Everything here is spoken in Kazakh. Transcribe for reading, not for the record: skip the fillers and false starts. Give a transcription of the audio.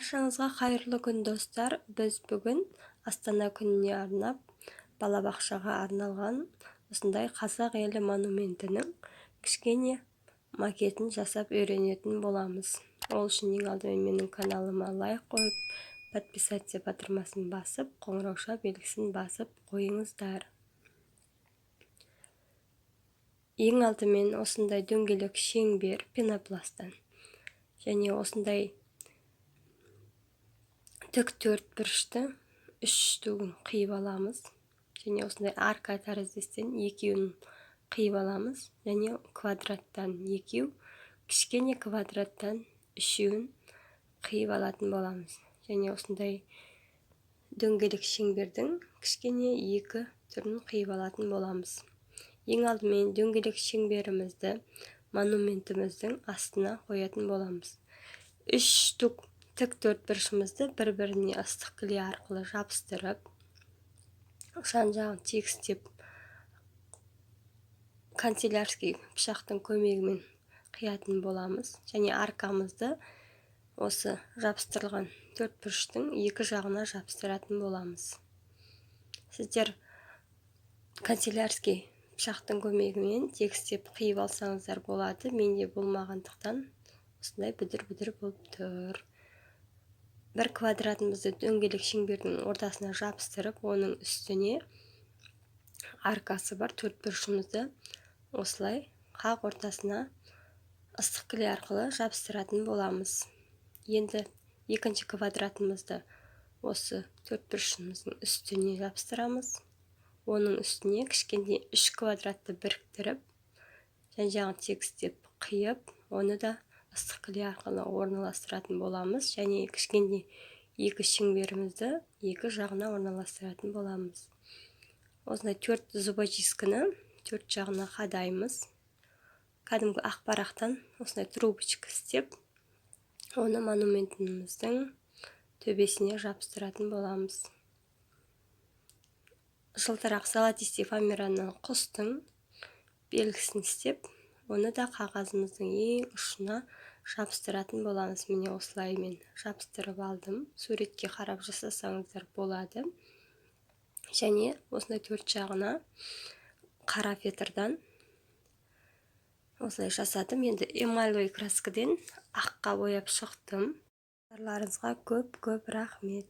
Баршаңызға қайырлы күн, достар! Біз бүгін Астана күніне арнап, балабақшаға арналған осындай Қазақ елі монументінің кішкене макетін жасап үйренетін боламыз. Ол үшін ең алдымен менің каналыма лайк қойып, подписаться батырмасын басып, қоңырауша белгісін басып қойыңыздар. Ең алдымен осындай дөңгелек шеңбер пенопласттан және осындай тік төрт бұрышты үш штугін қиып аламыз және осындай арка тәріздестен екеуін қиып аламыз және квадраттан екеу, кішкене квадраттан үшеуін қиып алатын боламыз және осындай дөңгелек шеңбердің кішкене екі түрін қиып алатын боламыз. Ең алдымен дөңгелек шеңберімізді монументіміздің астына қоятын боламыз. Үш штук тік төрт бұрышымызды бір-біріне ыстық клей арқылы жабыстырып, жан-жағын тегістеп, канцелярский пышақтың көмегімен қиятын боламыз және аркамызды осы жабыстырылған төрт бұрыштың екі жағына жабыстыратын боламыз. Сіздер канцелярский пышақтың көмегімен тегістеп қиып алсаңыздар болады. Менде болмағандықтан, осындай бүдір-бүдір болып тұр. Бір квадратымызды дөңгелек шеңбердің ортасына жабыстырып, оның үстіне аркасы бар төрт бұрышымызды осылай қақ ортасына ыстық клей арқылы жабыстыратын боламыз. Енді екінші квадратымызды осы төрт бұрышымыздың үстіне жабыстырамыз. Оның үстіне кішкене үш квадратты біріктіріп, жан жағын тегістеп қиып, оны да ыстық клей арқылы орналастыратын боламыз және кішкене екі шеңберімізді екі жағына орналастыратын боламыз. Осындай төрт зубочисткіні төрт жағына қадаймыз. Кәдімгі ақ парақтан осындай трубочка істеп, оны монументіміздің төбесіне жабыстыратын боламыз. Жылтырақ золотистый фоамираннан құстың белгісін істеп, оны да қағазымыздың ең ұшына жабыстыратын боламыз. Міне, осылай мен жабыстырып алдым. Суретке қарап жасасаңыздар болады. Және осындай төрт жағына қара фетрдан осылай жасадым. Енді эмалевый краскіден аққа бояп шықтым. Назарларыңызға көп көп рахмет!